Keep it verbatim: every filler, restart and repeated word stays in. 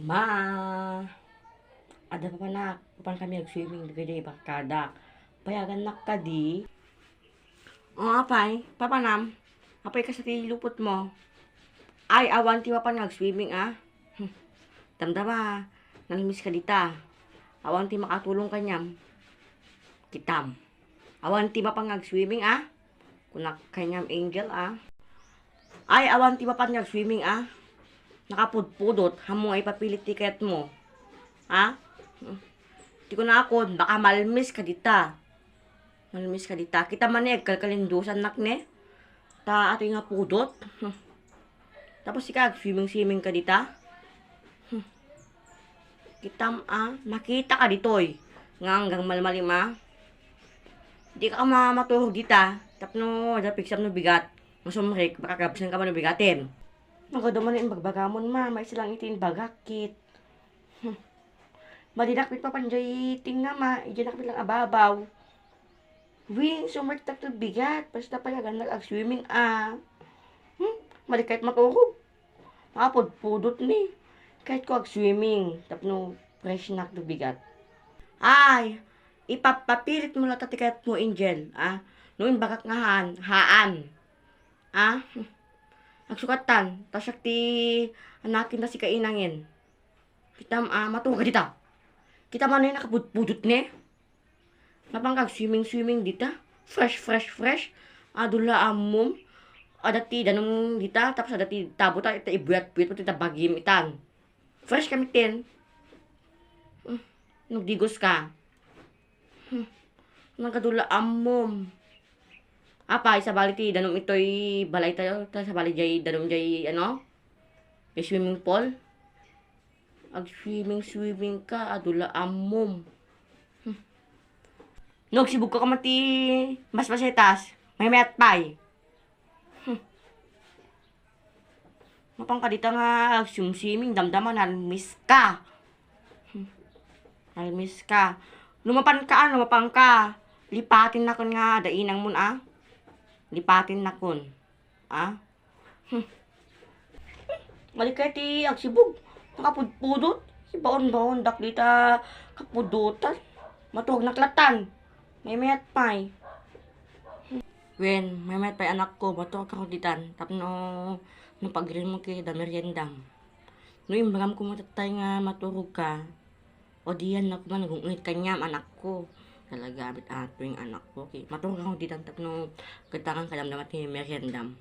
Ma! Adda papanak, mapan kami ag-swimming dagiti barkadak. Payagannak kadi? O, apay, papanam? Apay kasta ti lupotmo? Ay, awan ti mapan nga ag-swimming, a? Hmm. Damdama, nalmiska dita. Awan ti makatulong kaniam. Kitam. Awan ti mapan nga ag-swimming, a? Kunak kaniam, Angel, a? Ay, awan ti mapan nga ag-swimming, a? Nakapudpudot, ammom nga ipapilit ti kayatmo. A? Hmm. Ti kunakon, baka malmiska dita. Malmiska dita. Kitam man ni, agkalkalindusannak ni. Ta atoy nga pudot. Hmm. Tapos ika, ag-swimming-swimming ka dita. Hmm. Kitam, a, makitaka ditoy. Nga anggang malmalim, a. Dika ma-, maturog dita. Tapno, adda pigsam no bigat. Masumrek, baka kabsanka man no bigaten. Nagadu man ni imbagbagamon, ma. Maisa lang iti imbagak, ket. Hmm. Madinak met mapan jay tengnga, ma. Idianak met lang ababaw. Wen, sumrektak ti bigat. Basta payagannak ag-swimming, a. Hmm? Madi kayat maturog. Mapudpudot ni. Kayatko ag-swimming. Tapno fresh nak ti bigat. Ay, ipapapilit mo latta ti kayatmo, Angel, a. No imbagak nga haan, haan. A? Agsukatan. Ta siak ti anaken ta sika inangin. Kitam, a, maturog dita. Kitam man ni, nakapudpudot ni. Mapan ka ag-swimming-swimming dita. Fresh, fresh, fresh. Adu la ammom. Adda ti danum dita, tapos adda ti tabo ta, ta ibuyat-buyat mo ti ta bagim itan. Fresh kami tin. Hmm, nagdigos ka. Hmm, nagadu la ammom. Apay, sabali ti danum itoy balay tayo, ta sabali jay danum jay, ano? Jay swimming pool. Ag-swimming-swimming ka, adu la ammom. Hmm. No agsibugka ka man ti masmasetas, maymayat pay. Hmm. Mapan ka dita nga ag-swimming, damdama, nalmiska. Hmm. Nalmiska. No mapan ka, ano, mapan ka. Lipatin nakon nga, adda inangmon, a. Lipatin nakon. A? Hmm. Madi kayat ti agsibug. Nakapudpudot. Ibaon-baondak dita kapudotan. Maturognak latan. Maymayat pay. Wen, maymayat pay anakko. Maturogkak ditan. Tapno, no pagrimmo ket adda meriendam. No imbagam koma tattay nga maturog ka, o diyan na koma nagung-unit kaniam, anakko. Talaga, abit atoy nga anakko. Ket maturog ako ditan tapno agtagan kadamdama ti meriendam.